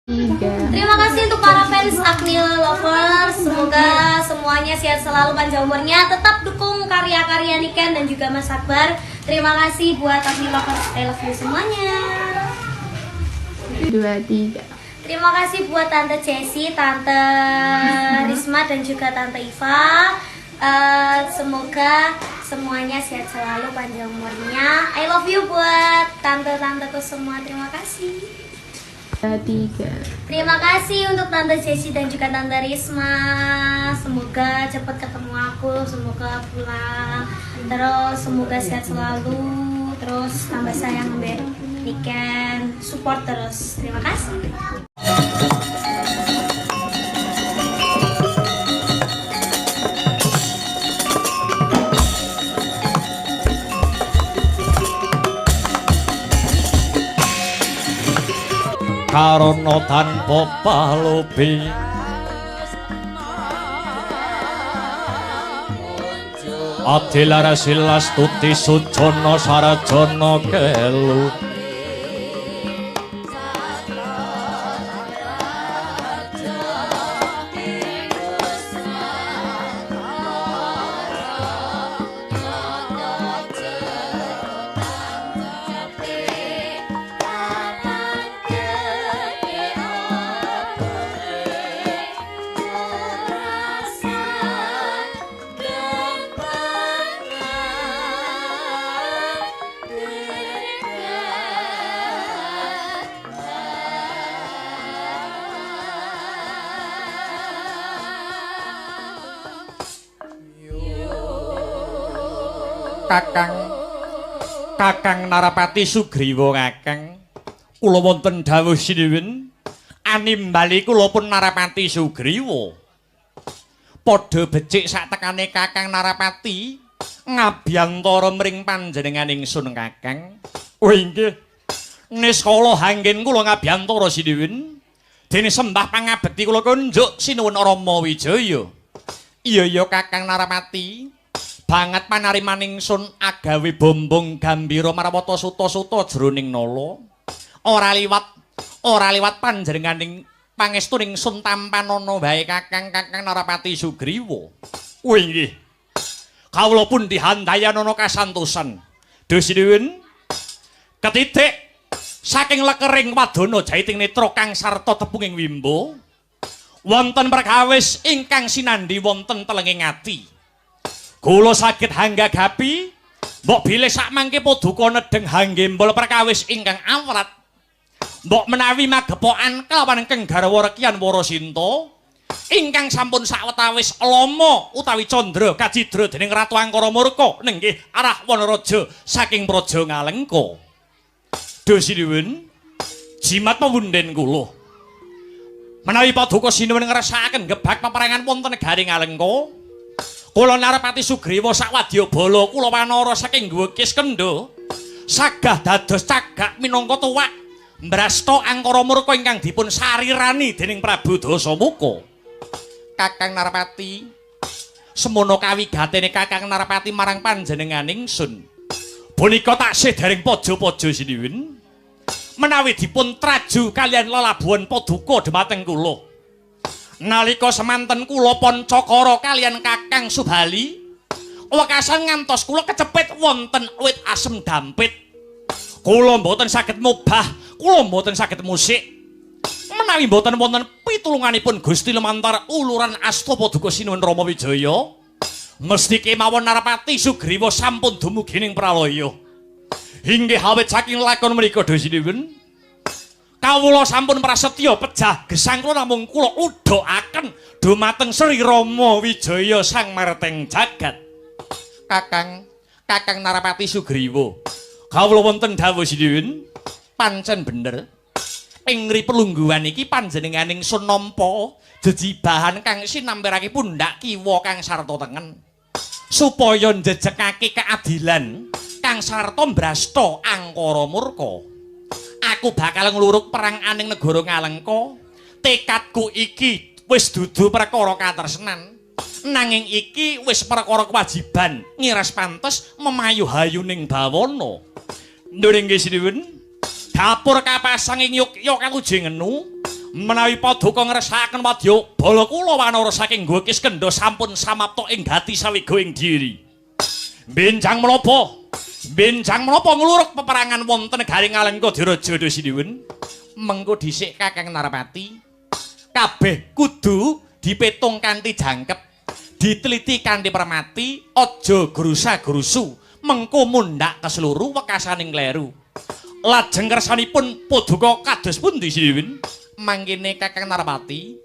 3. Terima kasih untuk para fans Agni Lovers. Semoga semuanya sehat selalu, panjang umurnya. Tetap dukung karya-karya Niken dan juga Mas Akbar. Terima kasih buat Agni Lovers. I love you semuanya. 2, 3. Terima kasih buat Tante Jessie, Tante Risma dan juga Tante Iva. Semoga semuanya sehat selalu, panjang umurnya. I love you buat tante-tanteku semua. Terima kasih. 2, 3. Terima kasih untuk Tante Jessie dan juga Tante Risma. Semoga cepat ketemu aku, semoga pulang. Terus semoga sehat selalu, terus tambah sayang mbak Niken, support terus. Terima kasih. Karana tanpa palobi Adilarasilastuti sujana sarjana kelu Kakang Narapati Sugriwa kakang, kula wonten dawuh sinuwun animbali kula pun Narapati Sugriwa. Padha becik sak tekane Kakang Narapati ngabiyantara mring panjenengan ingsun kakang. Oh inggih. Niskala hanggen kula ngabiyantara sinuwun dene sembah pangabekti kula kunjuk sinuwun Rama Wijaya. Iya ya Kakang Narapati. Banget panarimaning sun agawe bombong gambira marawata suta-suta jroning nala. Ora liwat panjenenganing pangestuning sun tampanana wae Kakang Kakang Narapati Sugriwa. Oh inggih. Kawula pun dihandayanana kasantosan. Duh sinuwun. Ketitik saking lekering wadana jaiting netra kang sarta tepunging wimbo. Wonten perkawis ingkang sinandhi wonten telenging ati. Kula saged hanggagapi mbok bilih sakmangke paduka nedheng hanggembol perkawis ingkang awrat. Mbok menawi magepokan kelawan ingkang garwa Rekyan Warasinta ingkang sampun sawetawis lama utawi candra kacidra dening Ratu Angkara Murka nenggih arah Wanaraja saking Praja Ngalengka. Duh sinuwun, jimat pewunden kula. Menawi paduka sinuwun ngrasakaken gebak peperangan wonten negari Ngalengka, kula Narapati Sugriwa sawadya bala kula wanara saking Guwa Kiskendha sagah dados cagak minangka tuwak mbrasta Angkara Murka ingkang dipun sarirani dening Prabu Dasamuka. Kakang Narapati, semono kawigatene Kakang Narapati marang panjenengan ingsun. Punika taksih dereng paja-paja sinuwun. Menawi dipun traju kaliyan lelabuhan paduka dhumateng kula. Nalika semanten kula pancakara kaliyan Kakang Subali, wekasan ngantos kula kecepit wonten wit asem dampit. Kula mboten saged mubah, kula mboten saged musik. Menawi mboten wonten pitulunganipun Gusti lumantar uluran asta paduka sinuwun Rama Wijaya, mesti kemawon Narapati Sugriwa sampun dumugi ning pralaya. Inggih awit saking lakon menika Duh sinuwun, kawula sampun prasetya pejah gesang kula namung kula udhakaken dumateng Sri Rama Wijaya sang marteng jagat. Kakang, Kakang Narapati Sugriwa, kawula wonten dawuh sinuwun, pancen bener. Ing ngri pelungguhan iki panjenenganing sun nampa jejibahan kang sinampirake pundhak kiwa kang sarta tengen supaya njejekake keadilan kang sarta mbrasta Angkara Murka. Aku bakal ngluruk perang aning negara Ngalengka. Tekadku iki wis dudu perkara katresnan, nanging iki wis perkara kewajiban ngiras pantes memayu hayuning bawana. Nduring sinuwun, dapur kapasang ing yogya kalujeng ngenu Menawi paduka ngresakaken wadya bala kula wanara saking Goa Kiskendha sampun samapta ing gati sawiga ing diri. Benjang menapa? Benjang menapa ngluruk peperangan wonten negari Ngalengka Diraja Sinuwun? Mengko dhisik Kakang Narapati. Kabeh kudu dipetung kanthi jangkep, diteliti kanthi permati, aja grusa-grusu, mengko mundhak keseluruh wekasaning kleru. Lajeng kersanipun paduka kados pundi Sinuwun? Mangkene Kakang Narapati,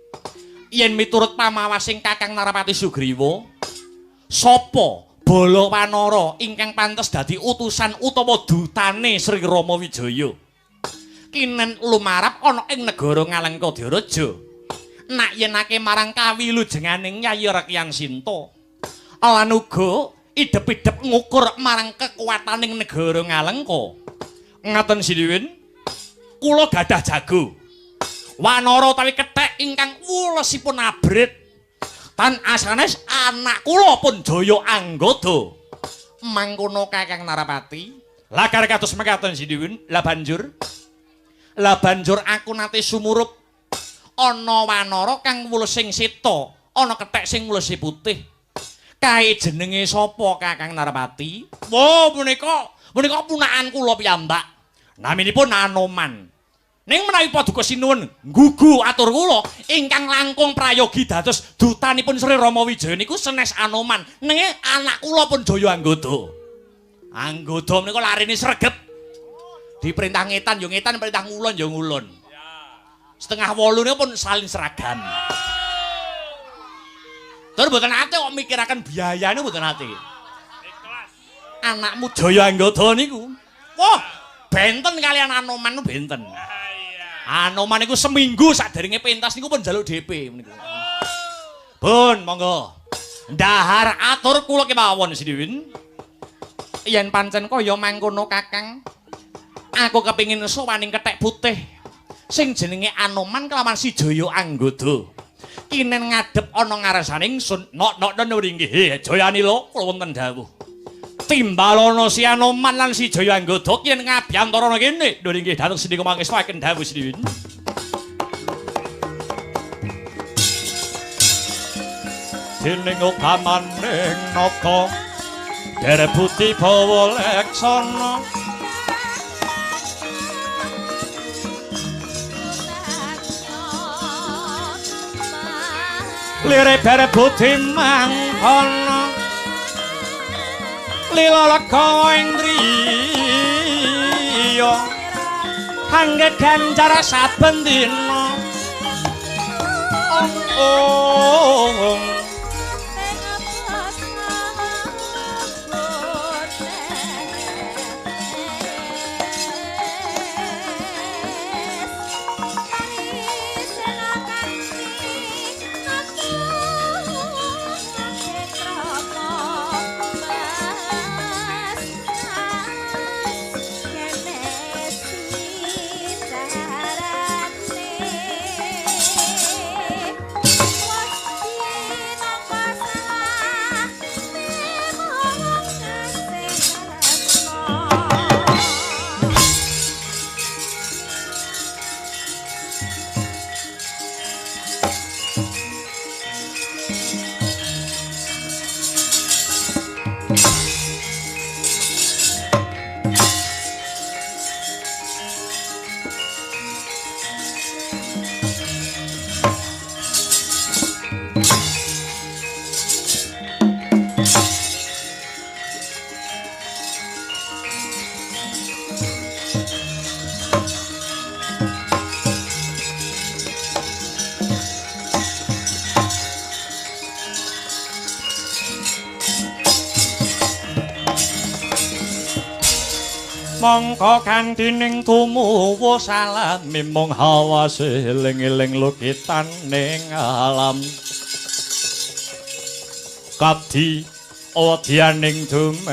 yen miturut pamawasing Kakang Narapati Sugriwa, sapa bala wanara ingkang pantes dadi utusan utawa dutane Sri Rama Wijaya? Kinen lumarap ana ing negara Ngalengka Diraja. Nak yenake marang kawilujenganing Yayi Rekyan Sinta, lan uga idep-idep ngukur marang kekuwataning negara Ngalengka. Ngaten Sinuwun, kula gadah jago wanara utawi kethek ingkang wulesipun abrit tan asanes anak kula pun Jaya Anggada. Mangkono Kakang Narapati, lakar kados mekaten Sinuwun. Lah banjur aku nate sumurup ana wanara kang wulesing seta, ana kethek sing wulese putih. Kae jenenge sapa Kakang Narapati? Wah, punika punakan kula piyambak. Naminipun Anoman. Ning menawi paduka sinuwun nggugu atur kula ingkang langkung prayogi dados dutanipun Sri Rama Wijaya niku senes Anoman. Ning anak kula pun Jaya Anggada. Anggada menika larine sregep. Diperintah ngetan ya ngetan, perintah ngulon ya ngulon. 7:30 niku pun salin seragam. Tur mboten ate kok mikiraken biayane mboten ate. Anakmu Jaya Anggada niku. Wah, benten kalian Anoman niku benten. Anoman niku seminggu saderenge pentas niku pun njaluk DP niku. Pun monggo. Ndahar atur kula kemawon Sinuwun. Yen pancen kaya mangkono Kakang, aku kepingin sowaning kethek putih sing jenenge Anoman kelawan si Jaya Anggada. Kinen ngadep ana ngarsane ingsun. Nok-nok nggih Jayanila kula wonten dawuh. Timbalana si Anoman lan si Jaya Anggada kinen ngabyantarana kene. Lho inggih dhateng sendika mangestakaken dawuh Sinuwun. Dening utamaning nata derep putih bawa leksana. Lire berep putih mangkono lila lega ing driya kangge ganjar saben dina. Ong Mongko kanthi ning tumuwuh salami mung hawase eling-eling lukitaning alam. Kabdi awdianing dumadi.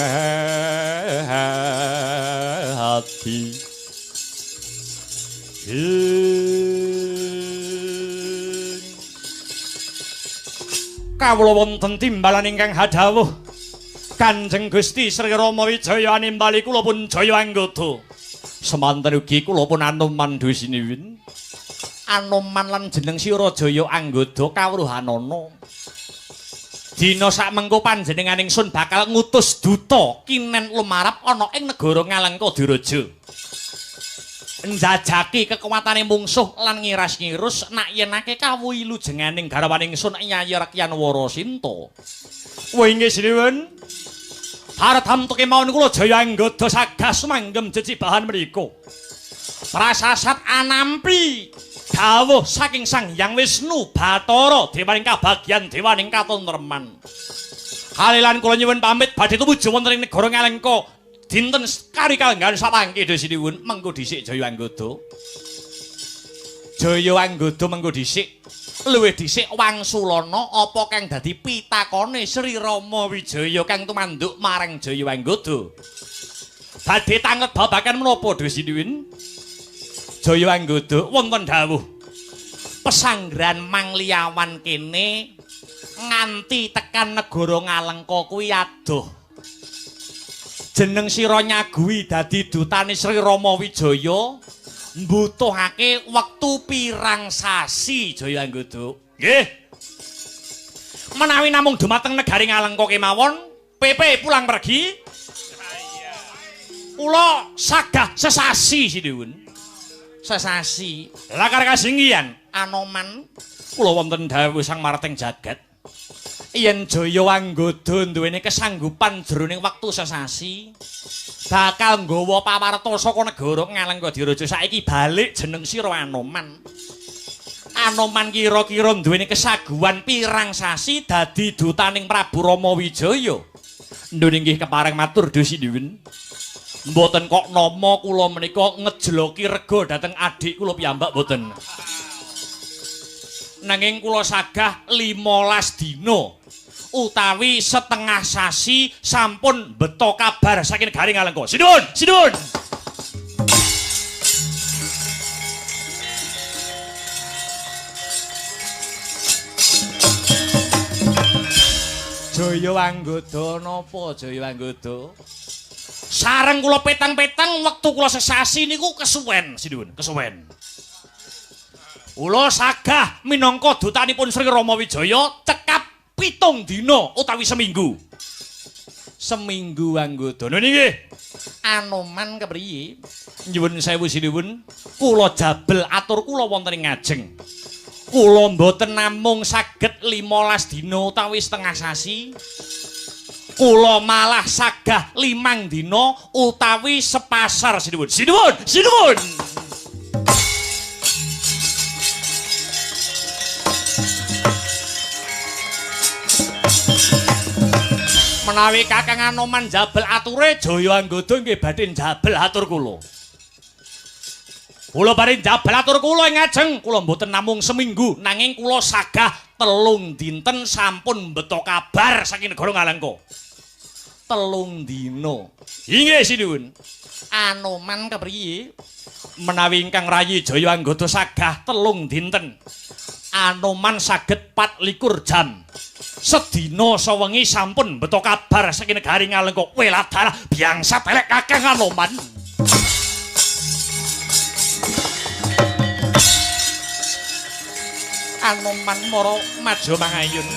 Kawula wonten timbalan ingkang hadhawuh Kanjeng Gusti Sri Rama Wijaya nimbali kula pun Jaya Anggada. Semanten ugi kula pun Anoman Dusiniwin. Anoman lan jeneng sira Jaya Anggada kawruhanana. Dina sakmengko panjenengan ingsun bakal ngutus duta kinen lumarap ana ing negara Ngalengka Diraja. Njajaki kekuatane mungsuh lan ngiras-ngirus nak yenake kawilujenganing garwane ingsun Yayi Rekyan Warasinta. Wah inggih sinuwun. Haradam kemawon kula Jaya Anggada sagas manggem jejibahan mriku. Prasasat anampi dawuh saking Sang Hyang Wisnu Bathara dewaning kabagyan dewaning katentreman. Kalilan kula nyuwun pamit badhe tumuju wonten ing negara Ngalengka dinten kari kalenggahan sapangke sinuwun. Mengko dhisik Jaya Anggada. Jaya Anggada mengko dhisik. Luwih dhisik wangsulana apa kang dadi pitakone Sri Rama Wijaya kang tumanduk marang Jaya Anggada. Badhe tanget babagan menapa sinuwun? Jaya Anggada wonten dawuh pesanggrahan Mangliawan kene nganti tekan negara Ngalengka kuwi adoh. Jeneng sira nyaguhi dadi dutane Sri Rama Wijaya mbutuhake wektu pirang sasi Jaya Anggada. Nggih. Menawi namung dumateng negari Ngalengka kemawon, PP pulang pergi. Kula sagah sesasi sinuwun. Sesasi. Lakar kasinggihan Anoman kula wonten dawuh Sang Marting Jagat. Yen Jaya Anggada duweni kesanggupan jroning wektu sesasi bakal nggawa pawarta saka negara Ngalengka Diraja saiki balik jeneng sira Anoman. Anoman kira-kira duweni kesaguhan pirang sasi dadi dutaning Prabu Rama Wijaya. Ndun inggih kepareng matur sinuwun. Mboten kok nama kula menika ngejloki rega dhateng adik kula piyambak mboten. Nanging kula sagah 15 dina utawi setengah sasi sampun beto kabar saking negari Ngalengka. Sinuwun, sinuwun. Jaya Anggada napa Jaya Anggada? Sareng kula petang-petang wektu kula sesasi niku kesuwen, sinuwun, kesuwen. Kula sagah minangka dutanipun Sri Rama Wijaya cekap 7 dina utawi seminggu. Seminggu Anggada. Nggih. Anoman kepriye? Nyuwun sewu sinuwun, kula jabel atur kula wonten ing ngajeng. Kula mboten namung saged 15 dina utawi setengah sasi. Kula malah sagah 5 dina utawi sepasar sinuwun. Sinuwun, sinuwun. Menawi Kakang Anoman jabel ature Jaya Anggada nggih badhe jabel atur kula. Kula badhe jabel atur kula ing ngajeng, kula mboten namung seminggu nanging kula sagah 3 dinten sampun beto kabar saking negara Ngalengka. 3 dina. Inggih sinuwun. Anoman kepriye? Menawi ingkang rayi Jaya Anggada sagah 3 dinten. Anoman saged 24 jam. Sedina sawengi sampun beto kabar saking negari Ngalengka. Weladalah biangsa telek Kakang Anoman. Anoman mara maja mangayun.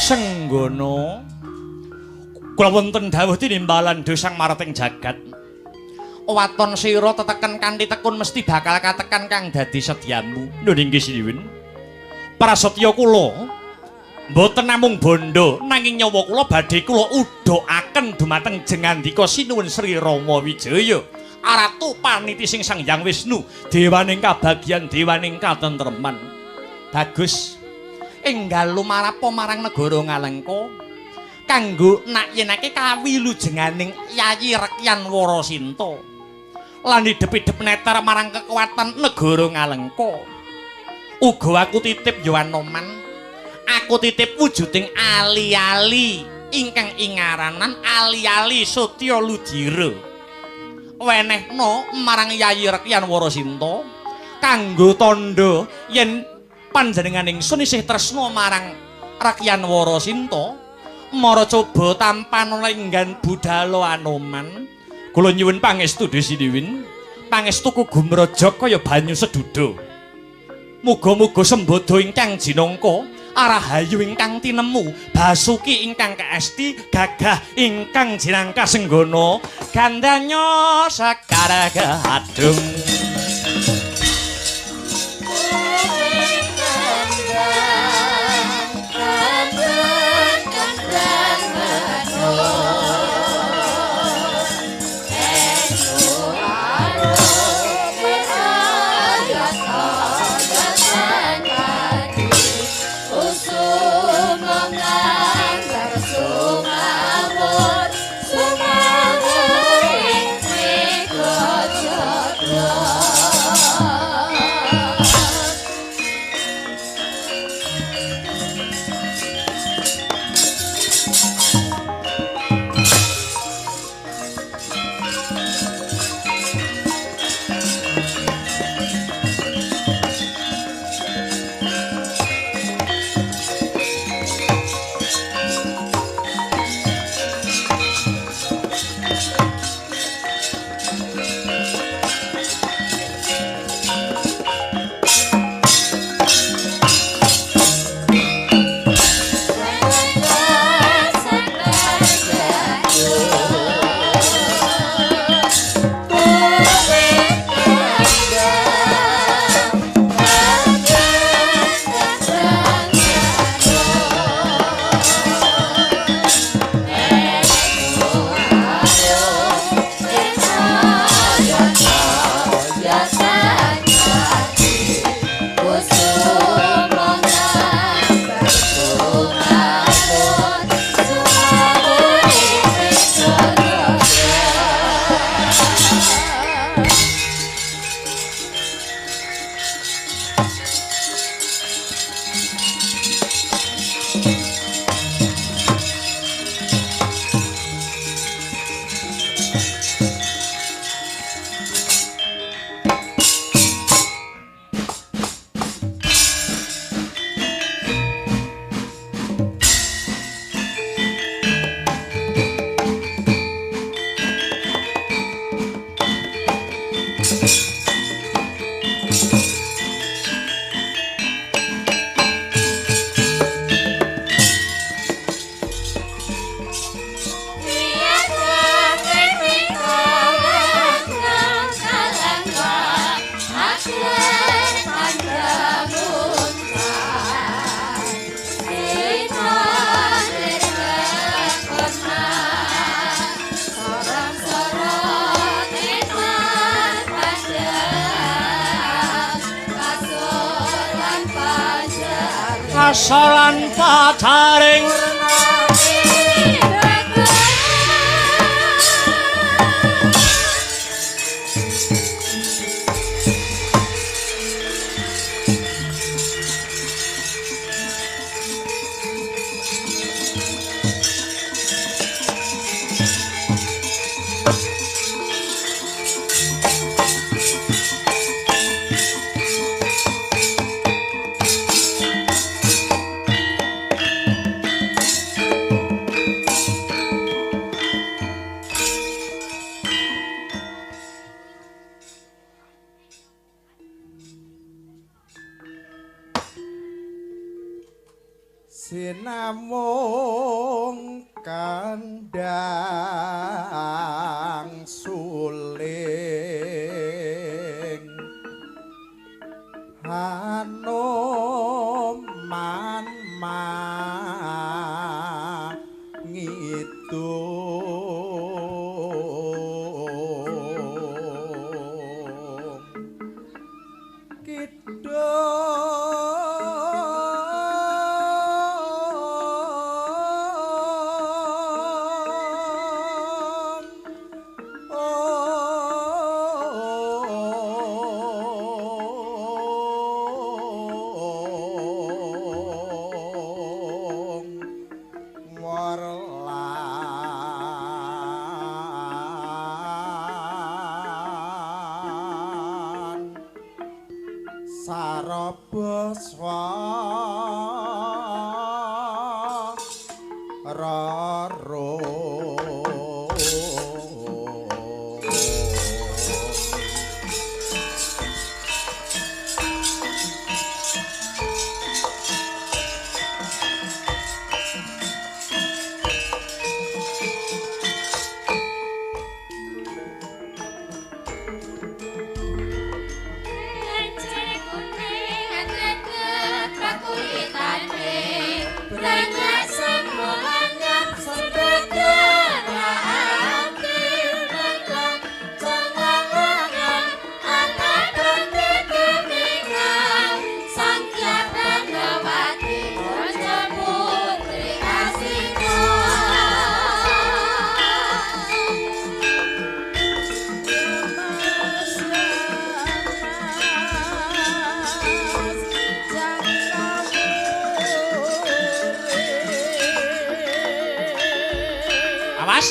Senggono kula wonten dawuh tinimbalan Sang Marting Jagat. Waton sira teteken kanthi tekun mesti bakal katekan kang dadi sedyamu. Lho inggih sinuwun. Prasetya kula mboten namung bondo nanging nyawa kula badhe kula udhokaken dumateng jengandika Sinuwun Sri Rama Wijaya. Aratu paniti sing Sang Hyang Wisnu, dewaning kabagyan, dewaning katentreman. Bagus. Enggal lumarapa marang negara Ngalengka. Kanggo nakyenake kawilujenganing Yayi Rekyan Warasinta lan idhep-idhep neter marang kekuatan negara Ngalengka. Uga aku titip ya Anoman, aku titip wujuding ali-ali ingkang ingaranan ali-ali Satya Ludira. Wenehno marang Yayi Rekyan Warasinta kanggo tandha yen panjenengan ingsun isih tresna marang Rekyan Warasinta. Mara coba tampan lenggan budala Anoman. Kula nyuwun pangestu Desidiwin, pangestuku gumrojog kaya banyu seduda. Muga-muga sembada ingkang jinangka, rahayu ingkang tinemu, basuki ingkang kaesti, gagah ingkang jinangka senggana, gandanya sekar gadung. Kasolan pacaring Sinamung kandhang suling Hanuman mangidung kidung Saraba swara. Awas.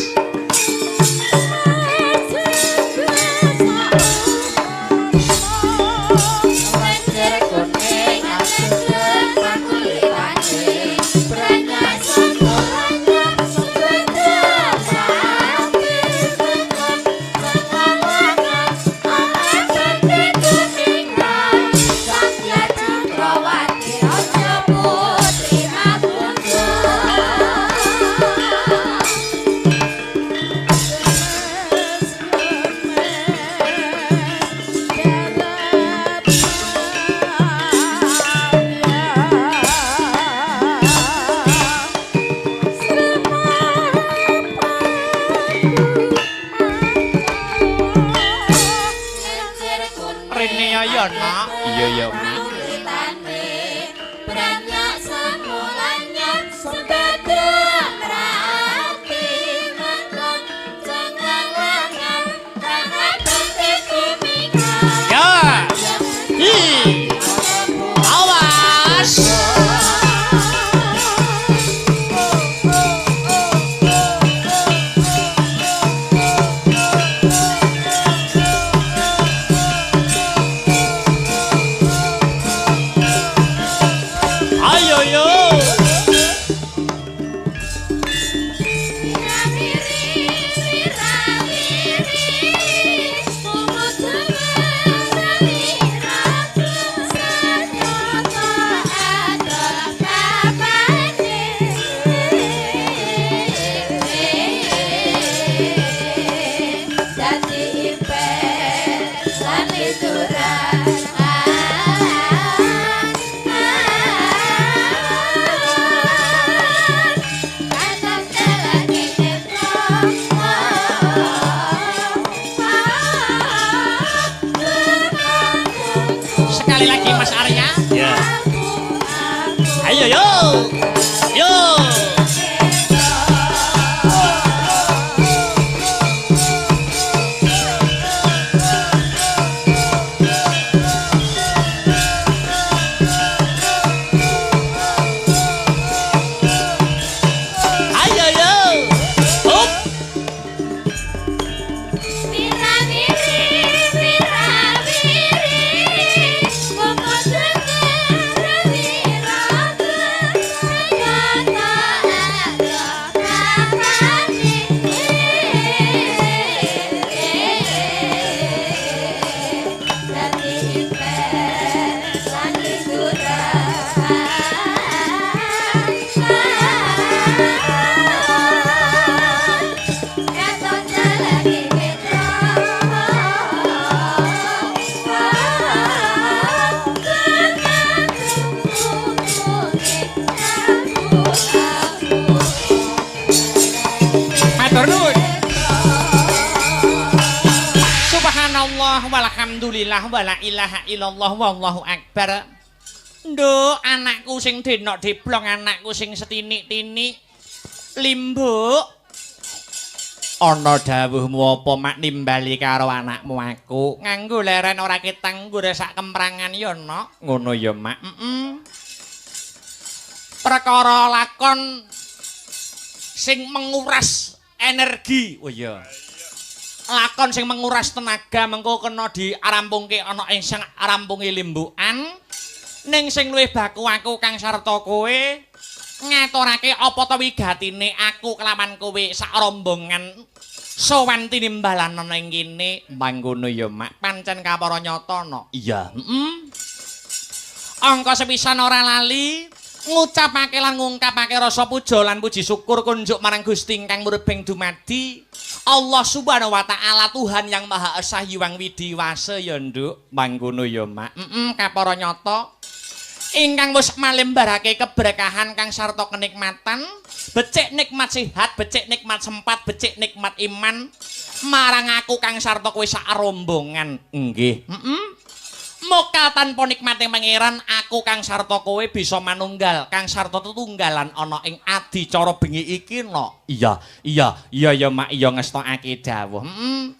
Sekali lagi Mas Arya. Ya. Ayo yo. Yo. Ayo yo. Hop. Subhanallah walhamdulillah wala ilaha illallah wallahu akbar. Nduk, anakku sing denok deblong, anakku sing setinik-tinik. Limbuk. Ana dawuhmu apa mak nimbali karo anakmu aku? Nganggo leren ora ketang nggo sak kemprangan ya, Nok. Ngono ya, Mak. Heeh. Perkara lakon sing menguras energi. Oh iya. Lakon sing menguras tenaga mengko kena diarampungke ana ing sing arampunge limbukan. Ning sing luwih baku aku kang sarta kowe ngaturake apa ta wigatine aku kelawan kowe sak rombongan sowan tinimbalan ana ing kene. Mangkono ya, Mak. Pancen kapara nyata no. Iya, heeh. Angka sepisan ora lali ngucapake lan ngungkapake rasa puja lan puji syukur kunjuk marang Gusti ingkang murbeng dumadi Allah Subhanahu wa taala Tuhan yang Maha Esa Hyang Widhi Wasa ya, Nduk. Mangkono ya, Mak. Heeh, kapara nyata ingkang wis malembarake keberkahan kang sarta kenikmatan, becik nikmat sehat, becik nikmat sempat, becik nikmat iman marang aku kang sarta kowe sak rombongan. Nggih. Heeh. Moka tanpa nikmating pangeran aku kang sarta kowe bisa manunggal kang sarta tetunggalan ana ing adicara bengi iki no. Iya, iya, iya ya Mak, iya ngestokake dawuh. Heeh.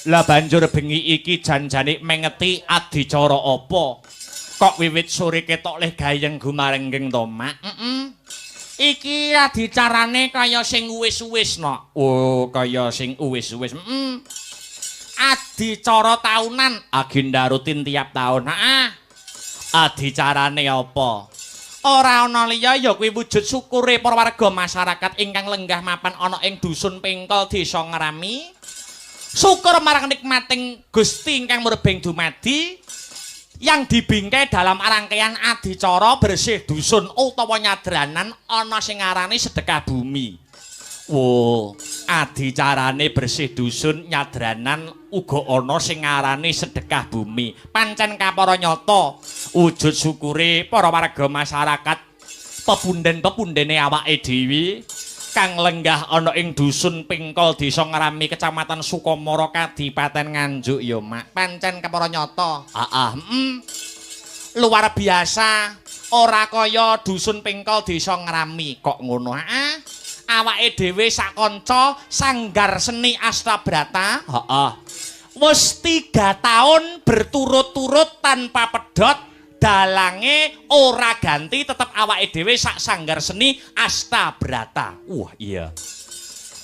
Lah banjur bengi iki janjane mengeti adicara apa? Kok wiwit sore ketok leh gayeng gumarenggeng to, Mak? Heeh. Iki adicarane kaya sing uwis-uwis no. Oh, kaya sing uwis-uwis. Heeh. Adicara tahunan, agenda rutin tiap tahun. Heeh. Adicarane apa? Ora ana liya ya kuwi wujud syukure para warga masyarakat ingkang lenggah mapan ana ing dusun Pengkol Desa Ngrami. Syukur marang nikmating Gusti ingkang murbeng dumadi yang dibingkai dalam rangkaian adicara bersih dusun utawa nyadranan ana sing ngarani sedekah bumi. Wo, adicarane bersih dusun nyadranan uga ana sing ngarani sedekah bumi. Pancen kapara nyata wujud syukure para warga masyarakat pepunden-pepundene awake dhewe kang lenggah ana ing dusun Pengkol Desa Ngrami Kecamatan Sukamara Kadipaten Nganjuk ya, Mak. Pancen kapara nyata. Heeh, luar biasa, ora kaya dusun Pengkol Desa Ngrami kok ngono. Heeh. Awake dhewe sak kanca Sanggar Seni Astabrata, heeh. Wis 3 tahun berturut-turut tanpa pedhot, dalange ora ganti, tetep awake dhewe sak Sanggar Seni Astabrata. Wah, iya.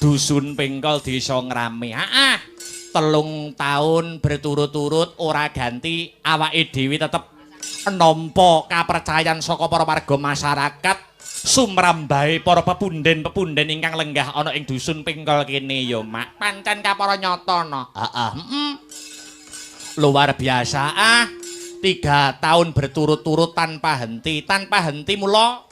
Dusun Pengkol Desa Ngrami. Heeh. 3 tahun berturut-turut ora ganti, awake dhewe tetep nampa kapercayan saka para warga masyarakat. Sumrambahe para pepunden-pepunden ingkang lenggah ana ing dusun Pengkol kene ya, Mak. Pancen kapara nyata no. Heeh. Heeh. Luar biasa ah. 3 tahun berturut-turut tanpa henti, tanpa henti mula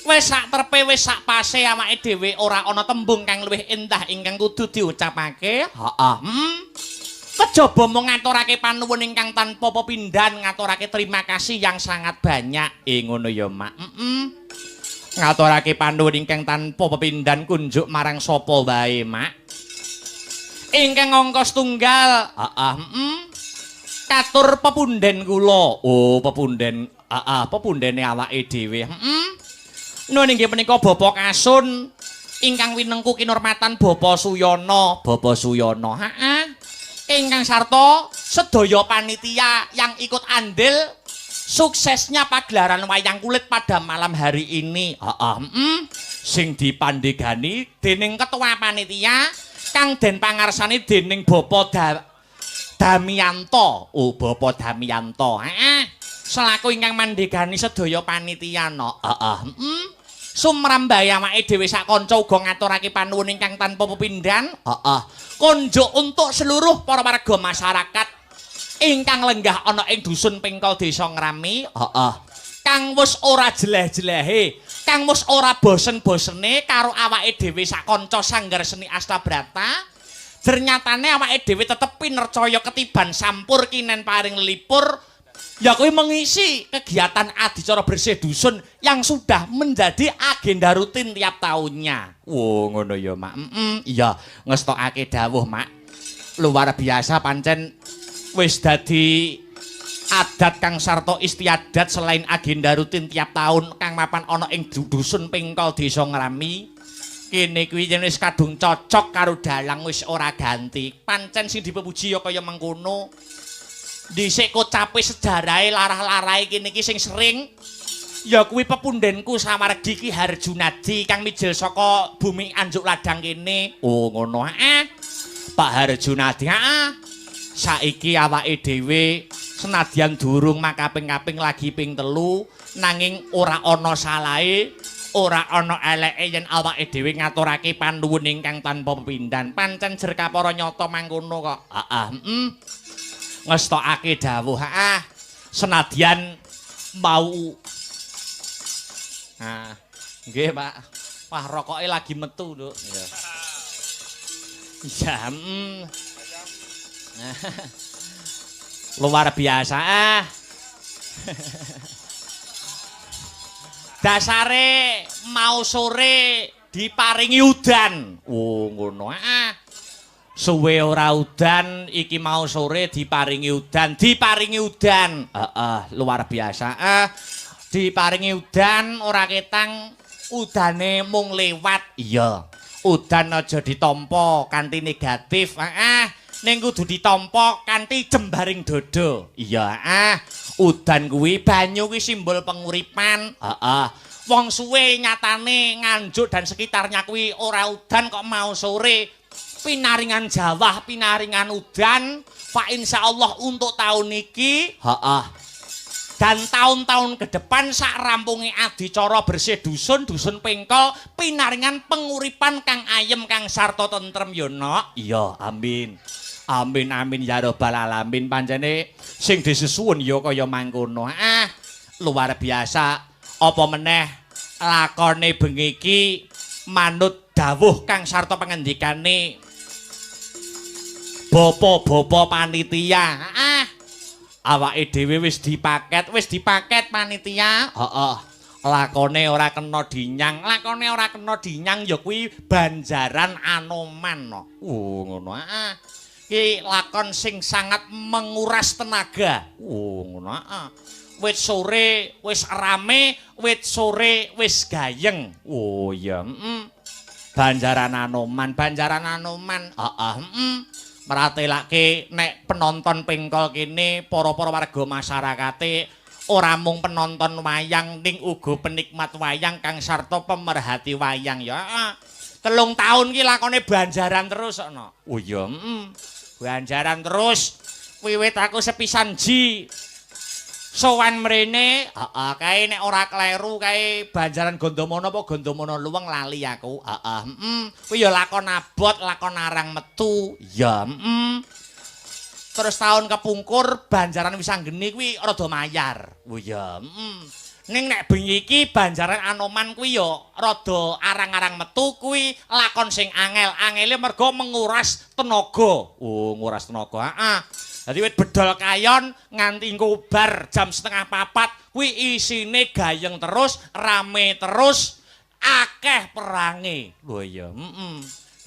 wis sak trepe wis sak pase awake dhewe ora ana tembung kang luwih endah ingkang kudu diucapake. Heeh. Heeh. Kejaba mung ngaturake panuwun ingkang tanpa pepindhan, ngaturake terima kasih yang sangat banyak. Ngono ya, Mak. Heeh. Ngaturake panuwun ingkang tanpa pepindhan kunjuk marang sapa wae, Mak. Ingkang angka setunggal, heeh, heeh. Katur pepunden kula. Oh, pepunden, heeh, pepundene awake dhewe. Heeh. Nun inggih menika Bapak Kasun ingkang winengku kinurmatan Bapak Suyono, Bapak Suyono. Heeh. Ingkang sarta sedaya panitia yang ikut andil suksesnya pagelaran wayang kulit pada malam hari ini. Heeh, heeh. Sing dipandhegani dening ketua panitia kang den pangarsani dening Bapak Damianto. Oh, Bapak Damianto. Heeh. Selaku ingkang mandhegani sedaya panitia no. Heeh, heeh. Sumrambahe awake dhewe sak kanca uga ngaturake panuwun ingkang tanpa pepindhan. Heeh. Kunjuk untuk seluruh para warga masyarakat ingkang lenggah ana ing dusun Pengkol Desa Ngrami, heeh. Kang wis ora jeleh-jelehe, kang wis ora bosen-bosene karo awake dhewe sak kanca Sanggar Seni Astabrata. Jernyatane awake dhewe tetep pinercaya ketiban sampur kinen paring lipur, ya kuwi mengisi kegiatan adicara bersih dusun yang sudah menjadi agenda rutin tiap tahunnya. Wo, ngono ya, Mak. Heeh, iya, ngestokake dawuh, Mak. Luar biasa pancen wis dadi adat kang sarta istiadat selain agenda rutin tiap tahun kang mapan ana ing dusun Pengkol Desa Ngrami. Kene kuwi yen wis kadung cocok karo dalang wis ora ganti. Pancen sing dipepuji ya kaya mengkono. Dhisik kocape sejarahe larah-larahe kene iki sing sering Ya kuwi pepundhenku sawargi Ki Harjunadi kang mijil saka bumi Anjuk Ladang kene. Oh ngono heeh. Pak Harjunadi heeh. Saiki awake dhewe senadyan durung makaping-kaping lagi ping 3 nanging ora ana salahe, ora ana eleke yen awake dhewe ngaturake panuwun ingkang tanpa pepindhan. Pancen jer kapara nyata mangkono kok. Heeh, heeh. Ngestokake dawuh, heeh. Senadyan mau ah, nggih, Pak. Wah, rokoke lagi metu, Nduk. Iya. Iya, Luar biasa ah. Dasare mau sore diparingi udan. Oh, ngono ah. Suwe ora udan, iki mau sore diparingi udan, diparingi udan. Heeh, luar biasa ah. Diparingi udan ora ketang udane mung lewat. Iya. Udan aja ditampa kanthi negatif. Heeh. Ning kudu ditampa kanthi jembaring dada. Iya, ah. Udan kuwi banyu kuwi simbol penguripan. Heeh. Wong suwe nyatane Nganjuk dan sekitarnya kuwi ora udan kok mau sore pinaringan jawah, pinaringan udan. Fa insyaallah untuk tahun iki, heeh. Dan tahun-tahun ke depan sak rampunge adicara bersih dusun, dusun Pengkol, pinaringan penguripan kang ayem kang sarta tentrem ya, Nok. Iya, amin. Amin amin ya rabbal alamin. Pancene sing disesuwun ya kaya mangkono. Ah, luar biasa. Apa meneh lakone bengi iki manut dawuh kang sarta pangendikane bapa-bapa panitia. Ah, awake dhewe wis dipaket panitia. Heeh. Lakone ora kena dinyang, lakone ora kena dinyang ya kuwi Banjaran Anoman. Oh, ngono. Ah. Iki lakon sing sangat menguras tenaga. Oh, ngono. Ah. Wit sore wis rame, wit sore wis gayeng. Oh iya, heeh. Banjaran Anoman, Banjaran Anoman. Heeh, heeh. Meratelake nek penonton Pengkol kene para-para warga masyarakate ora mung penonton wayang ning uga penikmat wayang kang sarta pemerhati wayang ya. 3 tahun ki lakone Banjaran terus ana. Oh iya, heeh. Banjaran terus wiwit aku sepisan ji sowan mrene, heeh, kae nek ora kleru kae Banjaran Gondomono apa Gondomono Luweng lali aku. Heeh, heeh. Kuwi ya lakon abot, lakon arang metu. Ya, heeh. Terus tahun kepungkur Banjaran Wisanggeni kuwi rada mayar. Oh iya, heeh. Ning nek bengi iki Banjaran Anoman kuwi ya rada arang-arang metu kuwi lakon sing angel. Angele mergo menguras tenaga. Oh, nguras tenaga. Heeh. Dadi wit bedol kayon nganti engko bar jam 3:30 kuwi isine gayeng terus, rame terus, akeh perange. Lho iya, heeh.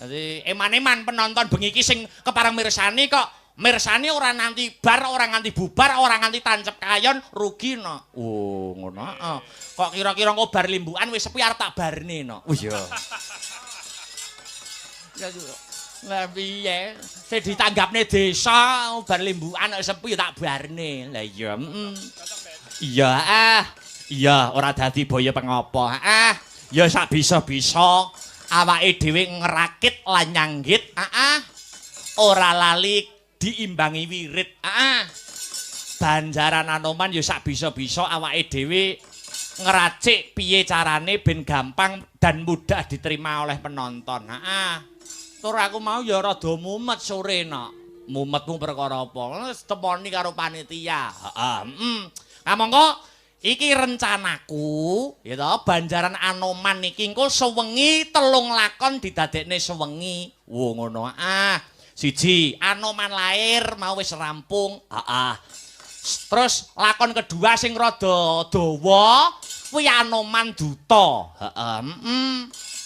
Dadi eman-eman penonton bengi iki sing kepareng mirsani kok mirsani ora nganti bar, ora nganti bubar, ora nganti tancep kayon, rugi no. Oh, ngono heeh. Kok kira-kira engko bar limbukan wis sepi arep tak barne no. Oh iya. Lah piye? Sing ditanggapne desa bar limbukan kok sepi tak barne. Lah iya, heeh. Iya, ah. Iya, ora dadi boyo pengopo. Ah, ya sak bisa-bisa awake dhewe ngrakit lan nyanggit, ah. Ora lali diimbangi wirid. Ah. Banjaran Anoman ya sak bisa-bisa awake dhewe ngracik piye carane ben gampang dan mudah diterima oleh penonton. Ah. Tur aku mau ya rada mumet sore nok. Mumetmu perkara apa? Wis temoni karo panitia. Heeh, heeh. Kamangka iki rencanaku, ya to, Banjaran Anoman iki engko sewengi 3 lakon didadekne sewengi. Wo ngono. Ah, siji Anoman lahir mau wis rampung. Heeh. Terus lakon kedua sing rada dawa kuwi Anoman Duta. Heeh, heeh.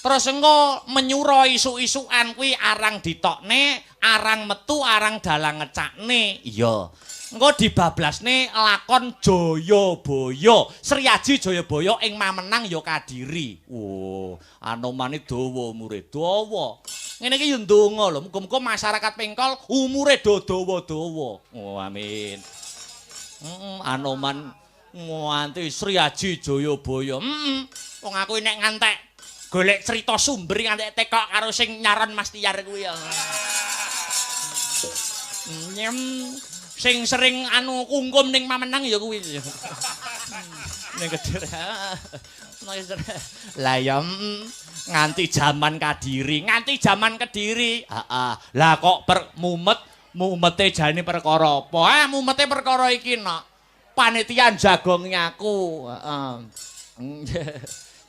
Terus engko menyura isuk-isukan kuwi arang ditokne, arang metu, arang dalang ngecakne. Iya. Engko dibablasne lakon Jayabaya. Sri Aji Jayabaya ing Mamenang ya Kadiri. Oh, Anomane dawa umure dawa. Ngene iki ya ndonga lho, muga-muga masyarakat Pengkol umure do dawa-dawa. Oh, amin. Heeh, Anoman Nganti Sri Aji Jayabaya. Heeh. Wong aku nek ngantek golek cerita sumber ngantek tekok karo sing nyaron Mas Tiar kuwi ya. Nyem sing sering anu kungkum ning Mamenang ya kuwi. Ning Kediri. Lah ya nganti jaman Kadiri, nganti jaman Kediri. Heeh. Lah kok per mumet, mumete jane perkara apa? Ah mumete perkara iki nok. Panitia jagongi aku. Heeh.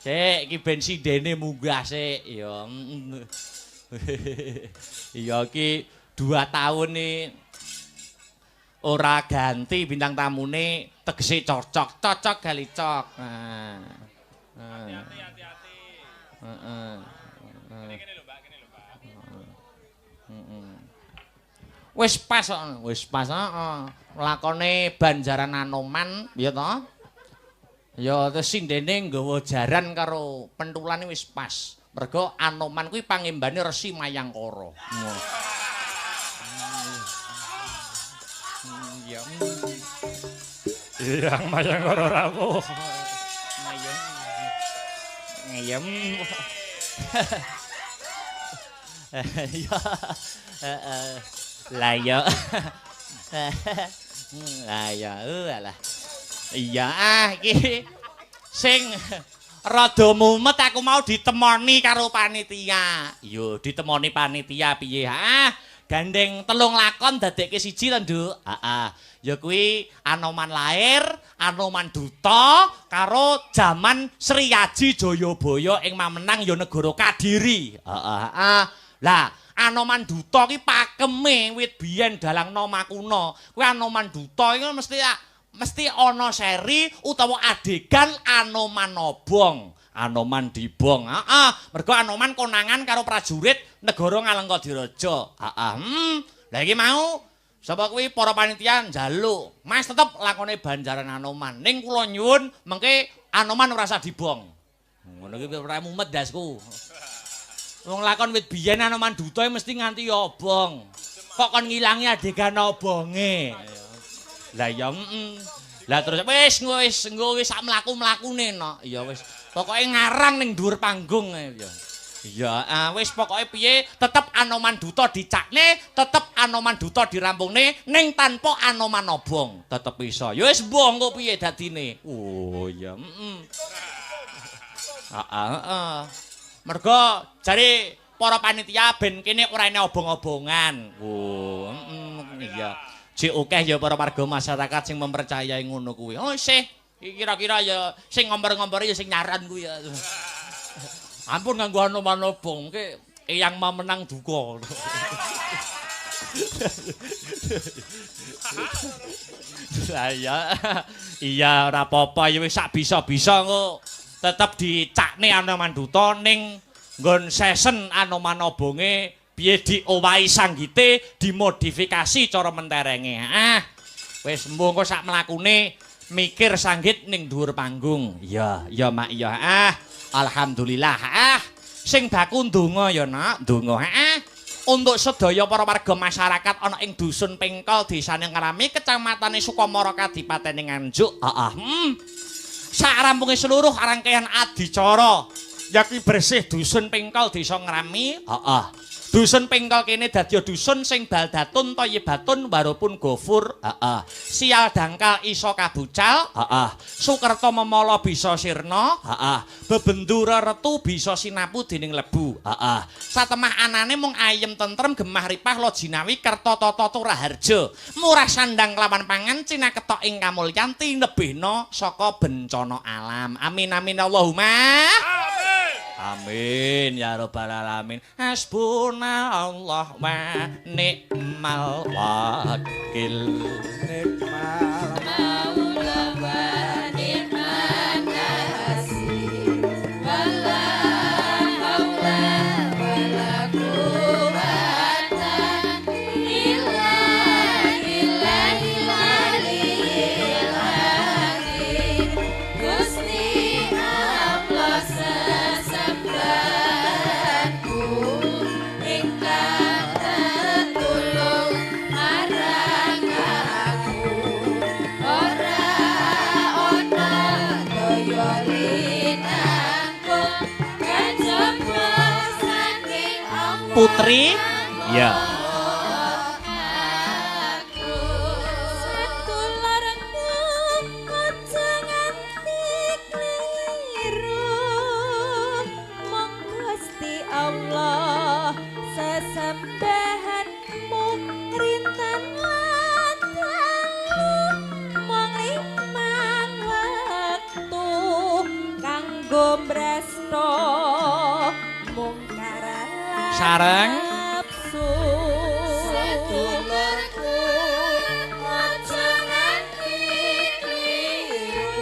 Sik iki ben sindene munggah sik ya. Iya iki 2 tahun nih ora ganti bintang tamune tegese cocok, cocok galicok. Nah. Hati-hati, hati-hati. Heeh. Kene lho, Mbak, kene lho, Mbak. Heeh. Wis pas kok, wis pas heeh. Lakone Banjaran Anoman, ya toh? Ya terus sindene nggawa jaran karo pentulane wis pas. Mergo Anoman kuwi pangembane Resi Mayangkara. Iya. Yang Mayangkara rawuh. Mayang. Ngeyem. Iya. Heeh. Lah ya. Lah ya, alah. Iya ah iki sing rada mumet aku mau ditemoni karo panitia. Yo ditemoni panitia piye? Ah, gandeng 3 lakon dadekke siji to, Nduk. Heeh. Ya kuwi Anoman Lair, Anoman Duta karo jaman Sri Aji Jayabaya ing Mamenang ya negara Kadiri. Heeh, heeh. Lah, Anoman Duta ki pakeme wit biyen dalang Nomakuna. Kuwi Anoman Duta iki mesti ana seri utawa adegan Anoman obong, Anoman dibong. Heeh, mergo Anoman konangan karo prajurit negara Ngalengka Diraja. Heeh. Lah iki mau sapa kuwi para panitia njaluk, Mas tetep lakone Banjaran Anoman. Ning kula nyuwun mengke Anoman ora usah dibong. Ngono iki ora mumet ndasku. Wong lakon wit biyen Anoman Duta mesti nganti obong. Kok kon ngilangi adegan obonge. Lah ya Lah terus wis wis engko wis sak mlaku-mlakune nok. Ya wis pokoke ngarang ning dhuwur panggung ya. Ya wis pokoke piye tetep Anoman Duta dicakne, tetep Anoman Duta dirampungne ning tanpa Anoman obong tetep iso. Ya wis mbuh engko piye dadine. Oh ya heeh. Heeh heeh. Mergo jare para panitia ben kene ora ene obong-obongan. Oh heeh iya. Jek akeh ya para warga masyarakat sing mempercayai ngono kuwi. Oh isih kira-kira ya sing ngompor-ngompori ya sing nyaran kuwi ya. Ampun nganggo Anoman obong ke eyang Mamenang duka. Lah ya iya ora apa-apa ya wis sak bisa-bisa engko tetep dicakne Anoman Duta ning nggon sesen Anoman obonge piye diowahi sanggite dimodifikasi cara menterenge. Ah wis mbuh engko sak mlakune mikir sanggit ning dhuwur panggung. Iya, iya Mak iya. Ah alhamdulillah. Ah sing baku ndonga ya Nak, ndonga. Ah untuk sedaya para warga masyarakat ana ing dusun Pengkol, desane Ngrami, kecamatane Sukamara, Kadipatene Nganjuk. Heeh. Sak rampunge seluruh rangkaian adicara yakni bersih dusun Pengkol desa Ngrami. Heeh. Dusun Pengkol kene dadi dusun sing baldatun toyibatun warupun gofur. Heeh. Sial dangkal iso kabucal. Heeh. Sukerta memala bisa sirna. Heeh. Bebendura retu bisa sinapu dening lebu. Heeh. Satemah anane mung ayem tentrem gemah ripah lojinawi kerta tata turaharja. Murah sandang kelawan pangan cinaketok ing kamulyan tinebihna saka bencana alam. Amin amin Allahumma. Amin ya rabbal alamin. Hasbunallah wa ni'mal wakil. Ni'mal maula wa ni'man nasir. Wala haula wala quwata illa billahil aliyil azim. Gusti Allah sesembahanku ingkang tetulung marang aku. Putri. Ya. Sareng sedulurku aja nganti kliru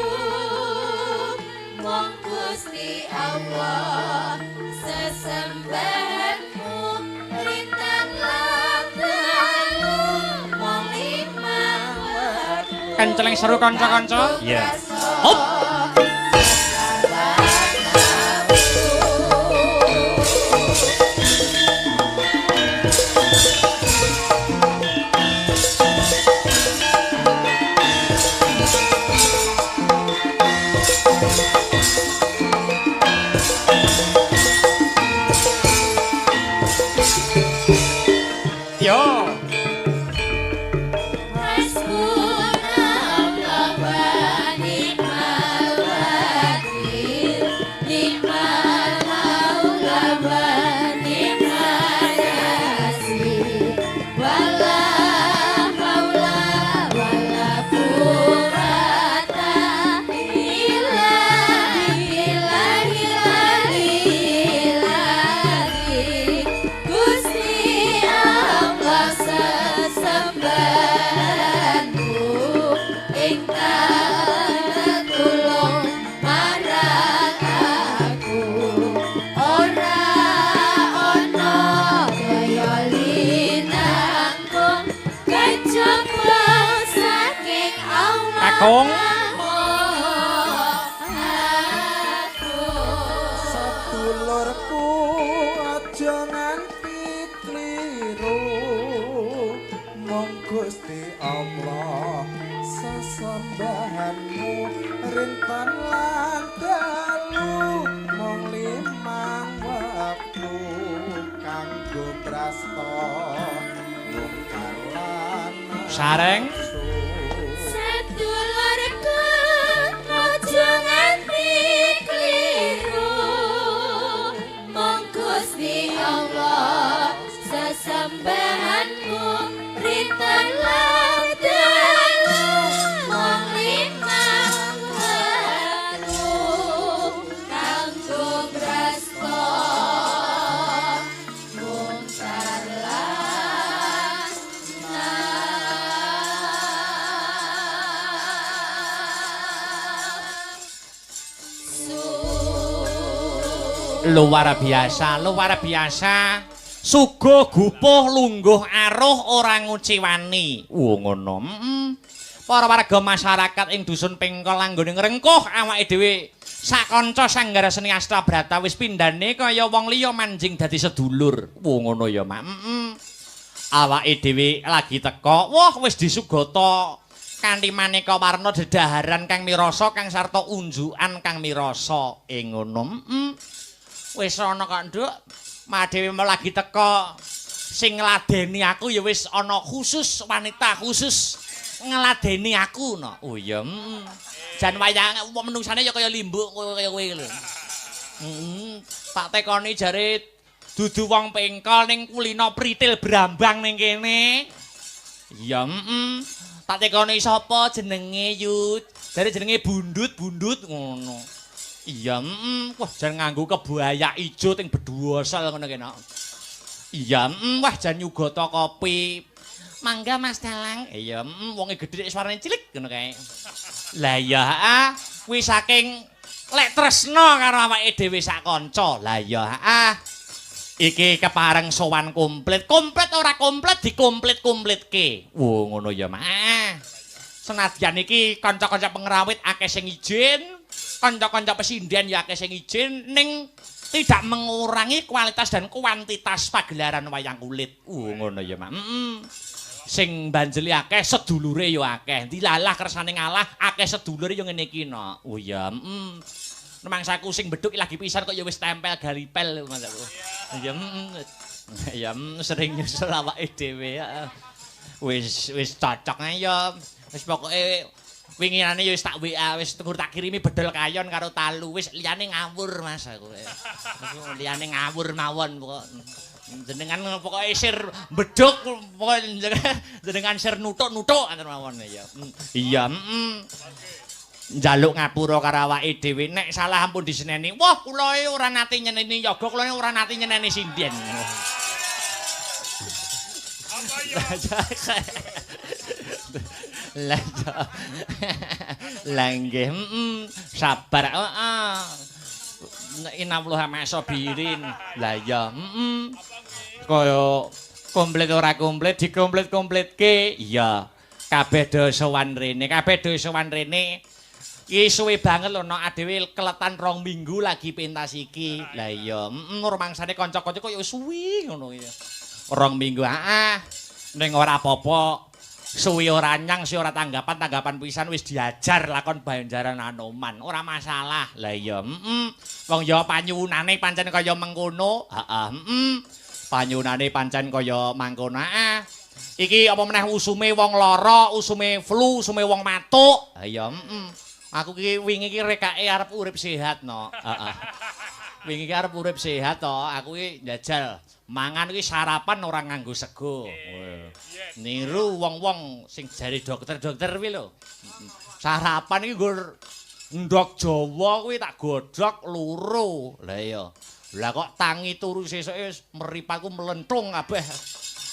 mung Gusti Allah sesembahanmu rinten lan dalu mung limang wektu. Kenceleng seru kanca-kanca. Iya. Hop. Kakung sedulurku aja nganti kliru mung Gusti Allah sesembahanmu rinten lan dalu mung limang wektu kanggo prasta mungkar lan sareng. Sedulurku aja nganti kliru mung Gusti Allah sesembahanmu rinten lan dalu mung limang wektu kanggo prasta mungkar lan Luar biasa, luar biasa. Suguh gupuh lungguh aruh ora nguciwani. Oh ngono. Para warga masyarakat ing dusun Pengkol anggone ngrengkuh awake dhewe sakanca Sanggar Seni Astabrata wis pindhane kaya wong liya manjing dadi sedulur. Oh ngono ya, Mak. Awake dhewe lagi teka, wah wis disugata kanthi maneka warna dedaharan kang mirasa kang sarta unjukan kang mirasa. Ing ngono. Wis ana kok, Nduk. Madewe mau lagi teka sing ngladeni aku ya wis ana khusus wanita khusus ngladeni aku no. Oh iya. Jan wayang menungsane ya kaya limbuk kaya kowe lho. Tak tekoni jare dudu wong Pengkol ning kulino pritil brambang ning kene. Iya, Tak tekoni sapa jenenge Yut? Jare jenenge Bundut-bundut ngono. Iya, wah jan nganggo kebaya ijo ting bedhosel ngono kene. Iya, wah jan nyugata kopi. Mangga Mas Dalang. Iya, wonge gedhe suarane cilik ngono kae. Lah iya, heeh, kuwi saking lek tresna karo awake dhewe sak kanca. Lah iya, heeh. Iki kepareng sowan komplit. Komplit ora komplit dikomplit-komplitke. Wo ngono ya, Mak. Senadyan iki kanca-kanca pengrawit akeh sing izin, kanca-kanca pesinden ya akeh sing izin ning tidak mengurangi kualitas dan kuantitas pagelaran wayang kulit. Ngono ya, Mak. Sing banjeli akeh sedulure ya akeh. Dilalah kersane ngalah akeh sedulure ya ngene iki no. Oh iya, Nemangsaku sing beduk lagi pisan kok ya wis tempel garipel mangsaku. Iya, Ya sering nyusul awake dhewe ya. Wis wis cocok ae ya. Wis pokoke winginane ya wis tak WA, wis tegur tak kirimi bedol kayon karo talu, wis liyane ngawur Mas aku. Liyane ngawur mawon pokok. Jenengan pokoke sir bedhog pokoke jenengan sir nuthuk-nuthuk antar mawon ya. Iya, heeh. Njaluk ngapura karo awake dhewe nek salah ampun diseneni. Wah, kula ora nate nyeneni yoga, kula ora nate nyeneni sinden. Apa ya? Lah lah nggih, sabar heeh. Innallaha ma'asabirin. Lah iya, heeh. Kaya komplit ora komplit dikomplit-komplitke. Iya. Kabeh do sowan rene, kabeh do sowan rene. Iki suwe banget lho nek dhewe keletan 2 minggu lagi pentas iki. Lah iya, heeh rumangsane kanca-kanca kok ya suwi ngono ya. 2 minggu heeh. Ning ora apa-apa. Suwi ora nyang, suwi ora tanggapan, tanggapan pisan wis diajar lakon Banjaran Anoman. Ora masalah. Lah iya, heeh. Wong ya panyuwunane pancen kaya mengkono. Heeh, heeh. Panyuwunane pancen kaya mangkono. Heeh. Iki apa meneh usume wong lara, usume flu, usume wong matuk. Ha iya, heeh. Aku ki wingi ki rekake arep urip sehat no. Heeh. Wingi ki arep urip sehat to, aku ki njajal mangan ki sarapan ora nganggo sego. Niru wong-wong sing jare dokter-dokter kuwi lho. Sarapan iki nggo ndhog Jawa kuwi tak godhog loro. Lah iya. Lah kok tangi turu sesuke wis mripatku mlentung kabeh.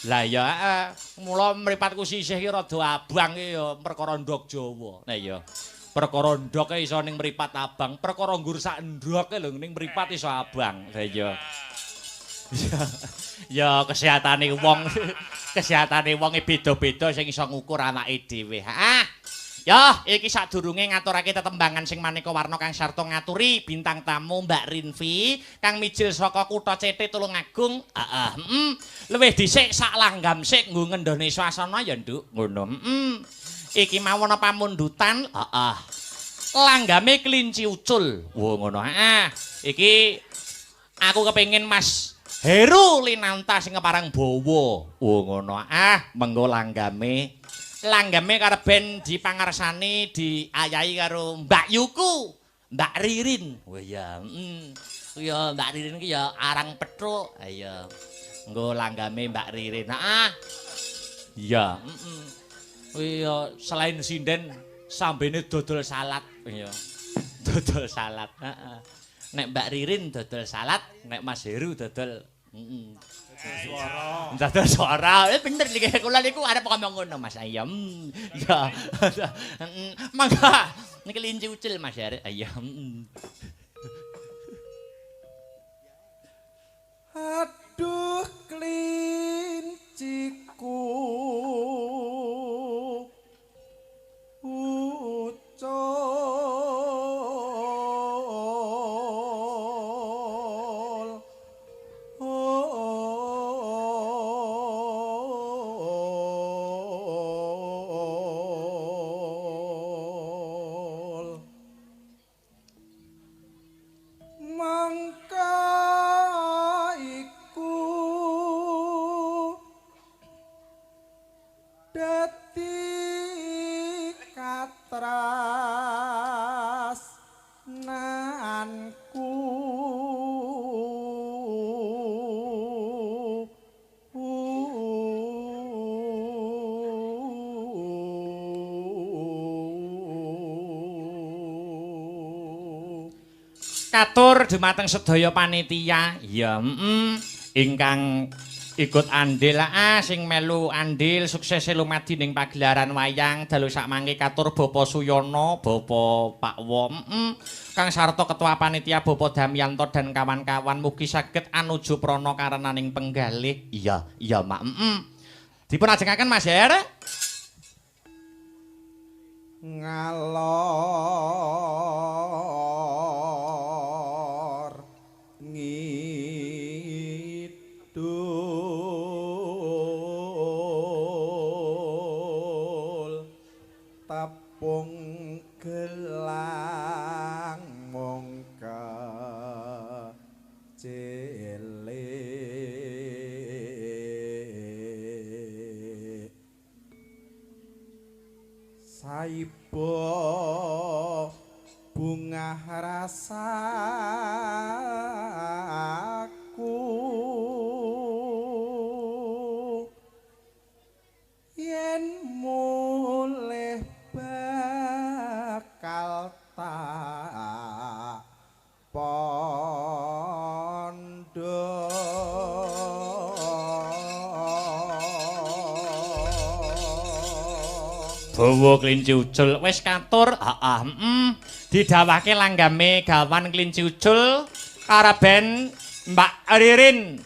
Lah iya, heeh. Mula mripatku sisih ki rada abang ki ya perkara ndhog Jawa. Lah iya. Perkara ndhoke iso ning mripat abang, perkara nggur sak ndhoke lho ning mripat iso abang. Lah iya. Ya kesehatane wong, kesehatane wong beda-beda sing iso ngukur awake dhewe. Heeh. Ya, iki sadurunge ngaturake tetembangan sing maneka warna kang sarta ngaturi bintang tamu Mbak Rinvi kang mijil saka kutha Cete Tulungagung. Heeh, heeh. Luwih dhisik sak langgam sik nggo ngendhone swasana ya, Nduk. Ngono. Heeh. Iki mawon pamundutan, heeh. Langgame kelinci ucul. Wo ngono, heeh. Iki aku kepengin Mas Heru Linanta sing keparang bawa. Wo ngono, ah, mengko langgame. Langgame karep ben dipangarsani diayahi karo Mbak Yuku, Mbak Ririn. Oh iya, heeh. Ya Mbak Ririn ki ya arang petruk. Ayo. Engko langgame Mbak Ririn. Heeh. Iya, heeh. Iya, selain sinden sambene dodol salad. Iya. Dodol salad, heeh. Nek Mbak Ririn dodol salad, nek Mas Heru dodol heeh. Suara. Dodol suara. Bener iki kula niku arep ngomong ngono Mas Ayam. Ya. Mangga niki kelinci ucul Mas Heru. Ayam. Aduh klinciku ucul mangka iku dadi katras nanku Katur dumateng sedaya panitia. Iya, heeh. Ingkang ikut andil sing melu andil sukses lumadi ning pagelaran wayang dalu sakmangke katur Bapak Suyono, Bapak Pak Wo, Kang sarta ketua panitia Bapak Damyanto dan kawan-kawan mugi saged anuju prana karenaning penggalih. Iya, iya Mak. Heeh. Dipun ajengaken Mas Her. Ngalor ngidul tepung gelang mongka cilik. Saiba bungah rasaku yen mulih bakal tak pondho. Bawa klinci ucul wis katur, heeh, heeh. Didhawahke langgame gawan klinci ucul karaben Mbak Ririn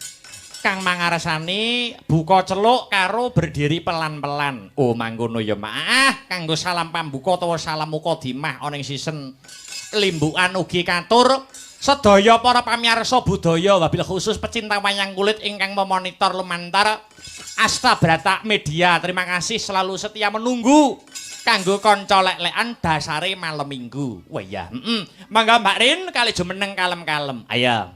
kang mangarsani buka celuk karo berdiri pelan-pelan. Oh, mangkono ya, Mak. Ah, kanggo salam pambuka utawa salam mukadimah ana ing season limbukan ugi katur sedaya para pamirsa budaya wabil khusus pecinta wayang kulit ingkang memonitor lumantar Astabrata Media. Terima kasih selalu setia menunggu kanggo kanca lek-lekan dasare malam Minggu. Wah iya, heeh. Mangga Mbak Rin kali jumeneng kalem-kalem. Ayo.